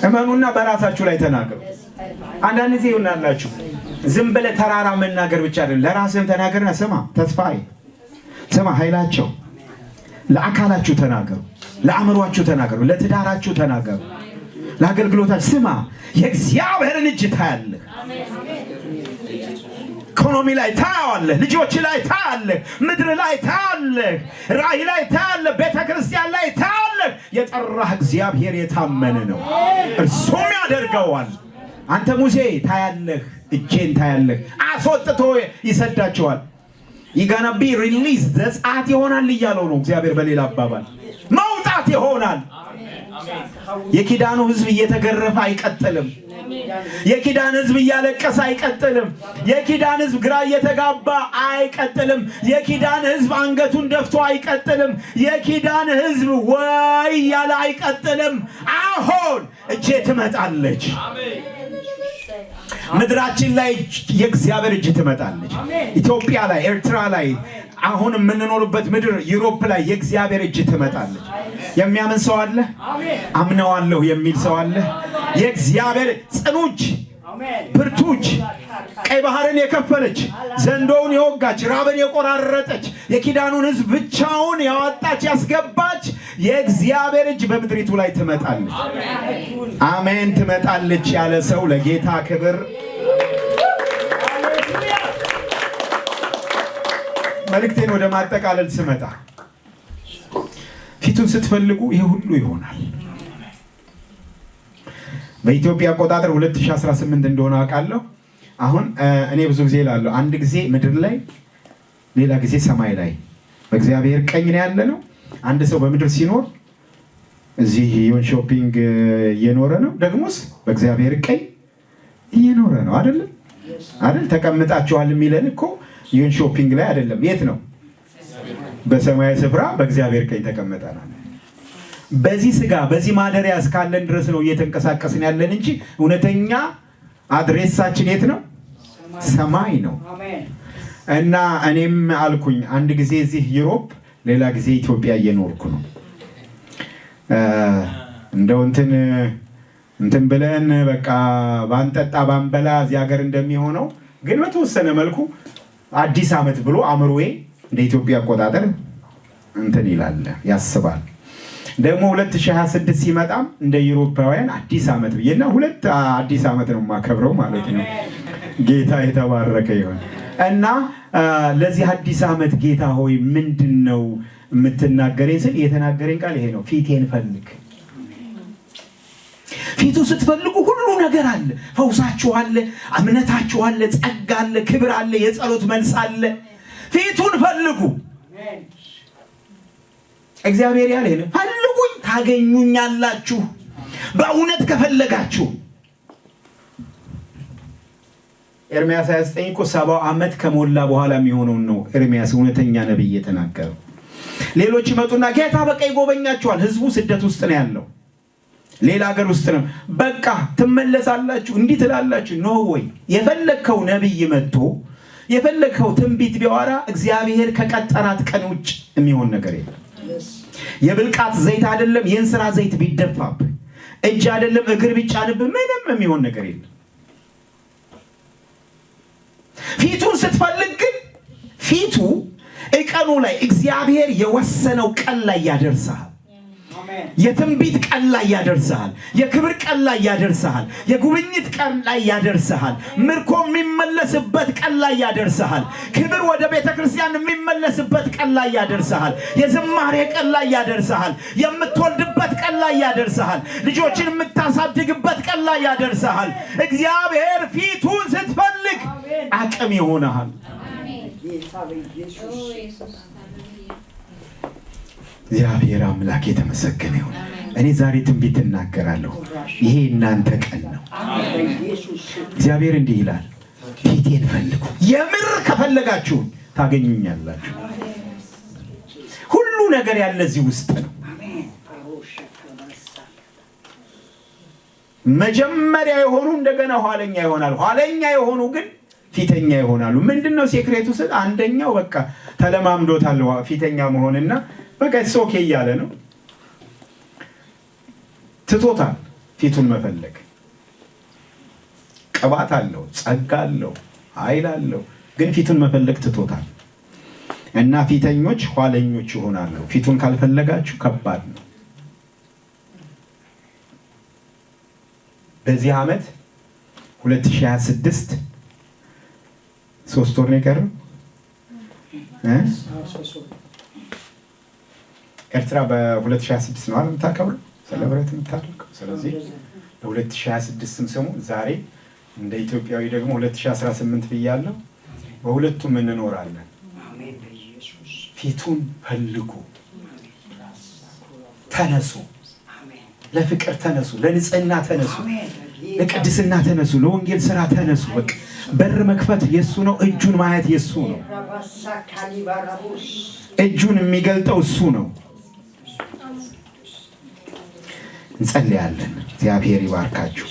እመኑና በራሳችሁ ላይ ተናገሩ። አንዳንድ ጊዜ ይሆናላችሁ ዝም ብለህ ተራራ መናገር ብቻ አይደለም፣ ለራስህም ተናገርና ስማ ተስፋዬ፣ ስማ ኃይላቸው፣ ለአካላችሁ ተናገሩ፣ ለአእምሯችሁ ተናገሩ፣ ለትዳራችሁ ተናገሩ፣ ለአገልግሎታችሁ። ስማ የእግዚአብሔርን እጅ ታያለህ። ኢኮኖሚ ላይ ታያለህ፣ ልጆች ላይ ታያለህ፣ ምድር ላይ ታያለህ፣ ራእይ ላይ ታያለህ፣ ቤተ ክርስቲያን ላይ ታያለህ። የጠራህ እግዚአብሔር የታመነ ነው፣ እርሱም ያደርገዋል። አንተ ሙሴ ታያለህ፣ እጄን ታያለህ። አስወጥቶ ይሰዳቸዋል። You gonna be release ዘጸአት ይሆናል እያለው ነው እግዚአብሔር። በሌላ አባባል መውጣት ይሆናል። የኪዳኑ ሕዝብ እየተገረፈ አይቀጥልም። የኪዳን ሕዝብ እያለቀሰ አይቀጥልም። የኪዳን ሕዝብ ግራ እየተጋባ አይቀጥልም። የኪዳን ሕዝብ አንገቱን ደፍቶ አይቀጥልም። የኪዳን ሕዝብ ወይ እያለ አይቀጥልም። አሁን እጄ ትመጣለች። ምድራችን ላይ የእግዚአብሔር እጅ ትመጣለች። ኢትዮጵያ ላይ፣ ኤርትራ ላይ፣ አሁን የምንኖርበት ምድር Europe ላይ የእግዚአብሔር እጅ ትመጣለች። የሚያምን ሰው አለ? አምነዋለሁ የሚል ሰው አለ? የእግዚአብሔር ጽኑ እጅ፣ ብርቱ እጅ፣ ቀይ ባህርን የከፈለች፣ ዘንዶውን የወጋች፣ ራብን የቆራረጠች፣ የኪዳኑን ሕዝብ ብቻውን ያወጣች ያስገባች የእግዚአብሔር እጅ በምድሪቱ ላይ ትመጣለች። አሜን። ትመጣለች ያለ ሰው ለጌታ ክብር። መልእክቴን ወደ ማጠቃለል ስመጣ ፊቱን ስትፈልጉ ይሄ ሁሉ ይሆናል። በኢትዮጵያ አቆጣጠር 2018 እንደሆነ አውቃለሁ። አሁን እኔ ብዙ ጊዜ እላለሁ፣ አንድ ጊዜ ምድር ላይ ሌላ ጊዜ ሰማይ ላይ በእግዚአብሔር ቀኝ ነው ያለ ነው። አንድ ሰው በምድር ሲኖር እዚህ ዮንሾፒንግ እየኖረ ነው፣ ደግሞስ በእግዚአብሔር ቀኝ እየኖረ ነው። አይደለም አይደል? ተቀምጣችኋል የሚለን እኮ ዮንሾፒንግ ላይ አይደለም። የት ነው? በሰማያዊ ስፍራ በእግዚአብሔር ቀኝ ተቀምጠናል። በዚህ ስጋ በዚህ ማደሪያ እስካለን ድረስ ነው እየተንቀሳቀስን ያለን እንጂ እውነተኛ address ኣችን የት ነው? ሰማይ ነው። እና እኔም አልኩኝ አንድ ጊዜ እዚህ Europe፣ ሌላ ጊዜ ኢትዮጵያ እየኖርኩ ነው። እንደው እንትን ብለን በቃ ባንጠጣ ባንበላ እዚህ ሀገር እንደሚሆነው ግን በተወሰነ መልኩ አዲስ ዓመት ብሎ አእምሮዬ እንደ ኢትዮጵያ አቆጣጠር እንትን ይላል ያስባል። ደግሞ 2026 ሲመጣም እንደ ዩሮፓውያን አዲስ ዓመት ብዬና ሁለት አዲስ ዓመት ነው የማከብረው ማለት ነው። ጌታ የተባረከ ይሁን። እና ለዚህ አዲስ ዓመት ጌታ ሆይ ምንድን ነው የምትናገረኝ ስል የተናገረኝ ቃል ይሄ ነው። ፊቴን ፈልግ። ፊቱ ስትፈልጉ ሁሉ ነገር አለ። ፈውሳችሁ አለ፣ እምነታችሁ አለ፣ ጸጋ አለ፣ ክብር አለ፣ የጸሎት መልስ አለ። ፊቱን ፈልጉ። እግዚአብሔር ያለ ይሄ ነው። ፈልጉኝ ታገኙኛላችሁ፣ በእውነት ከፈለጋችሁ። ኤርምያስ 29 እኮ 70 ዓመት ከሞላ በኋላ የሚሆነውን ነው ኤርምያስ እውነተኛ ነብይ የተናገረው። ሌሎች ይመጡና ጌታ በቃ ይጎበኛቸዋል። ህዝቡ ስደት ውስጥ ነው ያለው፣ ሌላ ሀገር ውስጥ ነው። በቃ ትመለሳላችሁ፣ እንዲህ ትላላችሁ። No ወይ የፈለግከው ነብይ መጥቶ የፈለግከው ትንቢት ቢያወራ እግዚአብሔር ከቀጠራት ቀን ውጭ የሚሆን ነገር የለም። የብልቃት ዘይት አይደለም የእንስራ ዘይት ቢደፋብህ፣ እጅ አይደለም እግር ቢጫንብህ ምንም የሚሆን ነገር የለም። ፊቱን ስትፈልግ ግን ፊቱ እቀኑ ላይ እግዚአብሔር የወሰነው ቀን ላይ ያደርሳል። የትንቢት ቀን ላይ ያደርሳል። የክብር ቀን ላይ ያደርሳል። የጉብኝት ቀን ላይ ያደርሳል። ምርኮ የሚመለስበት ቀን ላይ ያደርሳል። ክብር ወደ ቤተ ክርስቲያን የሚመለስበት ቀን ላይ ያደርሳል። የዝማሬ ቀን ላይ ያደርሳል። የምትወልድበት ቀን ላይ ያደርሳል። ልጆችን የምታሳድግበት ቀን ላይ ያደርሳል። እግዚአብሔር ፊቱን ስትፈልግ አቅም ይሆናል። እግዚአብሔር አምላክ የተመሰገነ ይሁን። እኔ ዛሬ ትንቢት እናገራለሁ። ይሄ እናንተ ቀን ነው። እግዚአብሔር እንዲህ ይላል፣ ፊቴን ፈልጉ። የምር ከፈለጋችሁ ታገኙኛላችሁ። ሁሉ ነገር ያለ እዚህ ውስጥ ነው። መጀመሪያ የሆኑ እንደገና ኋለኛ ይሆናል። ኋለኛ የሆኑ ግን ፊተኛ ይሆናሉ። ምንድነው secret ኡ ስል አንደኛው በቃ ተለማምዶታል ፊተኛ መሆንና በቃ it's okay እያለ ነው። ትቶታል ፊቱን መፈለግ። ቅባት አለው፣ ጸጋ አለው፣ ኃይል አለው፣ ግን ፊቱን መፈለግ ትቶታል። እና ፊተኞች ኋለኞች ይሆናሉ። ፊቱን ካልፈለጋችሁ ከባድ ነው። በዚህ ዓመት 2026 3 ወር ነው የቀረው እ? ኤርትራ በ2026 ነው አይደል የምታከብረው፣ celebrate የምታደርገው? ስለዚህ ለ2026ም ስሙ ዛሬ እንደ ኢትዮጵያዊ ደግሞ 2018 ብያለሁ። በሁለቱም እንኖራለን። አሜን በኢየሱስ። ፊቱን ፈልጉ፣ ተነሱ፣ አሜን። ለፍቅር ተነሱ፣ ለንጽህና ተነሱ፣ አሜን። ለቅድስና ተነሱ፣ ለወንጌል ስራ ተነሱ። በቃ በር መክፈት የሱ ነው። እጁን ማየት የሱ ነው። ራባሳ ካሊባራቡስ። እጁን የሚገልጠው እሱ ነው። እንጸልያለን። እግዚአብሔር ይባርካችሁ።